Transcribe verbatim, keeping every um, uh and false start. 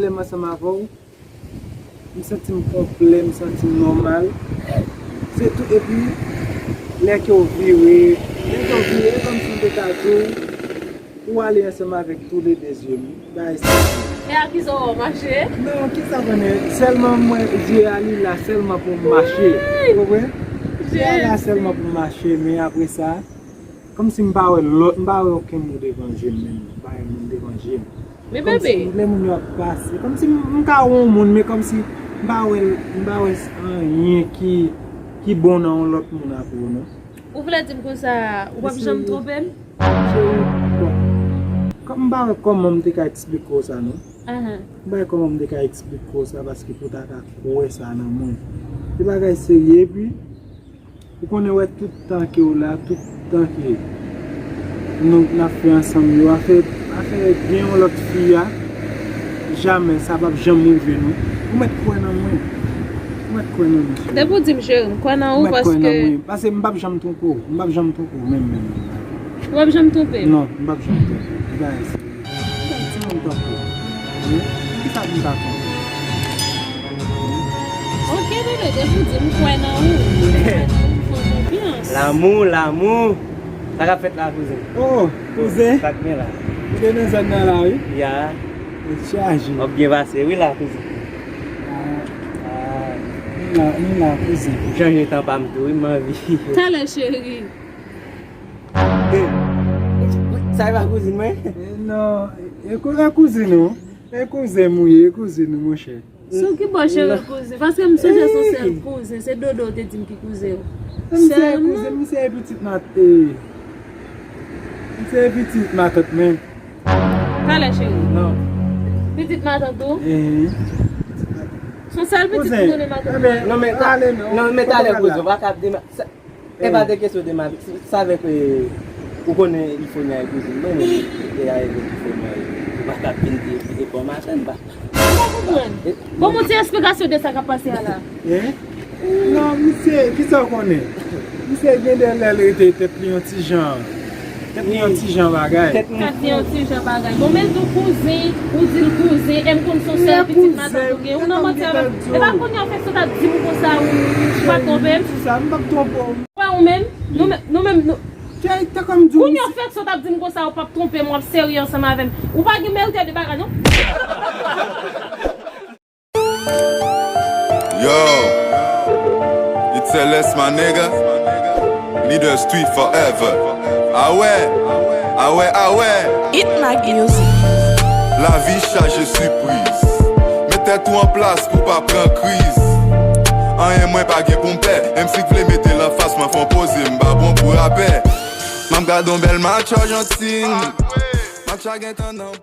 Lè m ansanm avè w, m santi m konplè, m santi m nòmal. Se tou, epi, lè ke w vire, lè ke w vire, e kòmsi m te ka di w, ou ale ansanm avèk toulede zye m. Bagay sa. E a kisa w mache? Non, kisa konnen, sèlman mwen, zye a li la, sèlman pou m mache. Ou konprann? Zye a la sèlman pou m mache, men apre sa, kòmsi m pa wè lòt, m pa wè okenn moun devan je m menm, m pa wè moun devan je m. Men kòmsi bebe, lè moun yo ap pase, kòmsi m, m ka wè yon moun, men kòmsi m pa wè, m pa wè anyen ki, ki bon nan yon lòt moun apre w, non. Ou vle di m konsa, ou p ap janm twonpe m? Cheri, bon. Kòm m pa wè kòman m te ka eksplike w sa, non. Ahan. M pa wè kòman m te ka eksplike w sa, paske pou w ta ka kwè sa nan mwen. Se bagay serye, epi, ou konnen wè tout tan ke w la, tout tan ke nou, n ap fè ansanm yo, afè, afè gen yon lòt fi a, jamè, sa p ap janm rive, non. Ou mèt kwè nan mwen. Ou mèt kwè nan mwen, cheri. Depi w di m cheri, m kwè nan ou. Ou mèt kwè nan mwen. Paske m p ap janm twonpe w. M p ap janm twonpe w, menm, menm, menm. Ou p ap janm twonpe m? Non, m p ap janm twonpe w. Bagay serye. Ou konn ti moun tankou w. Wi. Kisa pou m ta twonpe w? Ok, bebe, depi w di m kwè nan ou, m kwè nan ou, m fè w konfyans. Lanmou, lanmou. Sa k ap fèt la, kouzen? Oh, kouzen. Sa k gen la? Ou te nan zòn nan la, wi? Ya. Ou chaje. W ap byen pase, wi, la, kouzen. Ah. Ah. Nou la, nou la, kouzen. M chanje tan pa m tou, wi, m anvi. Talè, cheri. Eh. Sa e pa kouzin mwen? Eh, non, e kou-, e kouzin ou. E kouzen m ou ye, e kouzin ou, monchè. Sou ki bò cheri kouzen? Paske m sonje se yon sèl kouzen, se Dodo w te di m ki kouzen w. M se kouzen, m se pitit mat-, eh, m se pitit matant mwen. Talè cheri. Non. Pitit matant ou? Eh. Se yon sèl pitit ou konnen matant ou? Non, men, non, men talè kouzen, w pa ka dema-, sa, e pa de kesyon de mari. Sa vle ke ou konnen Ifonya e kouzin mwen, men e a evèk Ifonya e. Ou pa ka vin di e bon maten, m pa. M pa konprann. Ban m yon ti esplikasyon de sa k ap pase a la. Hein? Non, misye, kisa w konnen? Misye gen de lè l rete tèt li yon ti jan. Tèt li yon ti jan bagay. Tèt li yon ti jan bagay. Bon, men tou kouzen, ou di l kouzen, e m konn se yon sèl pitit matant ou gen. Ou nan manti avè m. E pa kounye a w fèk sot ap di m konsa ou pa twonpe m. Sa, m p ap twonpe w. Wè ou menm, nou menm, nou menm, nou. Kounye a w fèk sot ap di m konsa ou p ap twonpe m, w ap serye ansanm avè m. Ou pa gen merite de bagay, non. Yo, it's L S, my nigga. Leader Street forever. Awe, awe, awe. It Mag Music. Lavi chaje sipriz. Met tèt ou an plas pou pa pran kriz. Anyen mwen pa gen pou m pè. M C k vle mete l anfas mwen, fè w poze, m pa bon pou rapè. M ap gade yon bèl match Ajantin. Match la gen tan nan.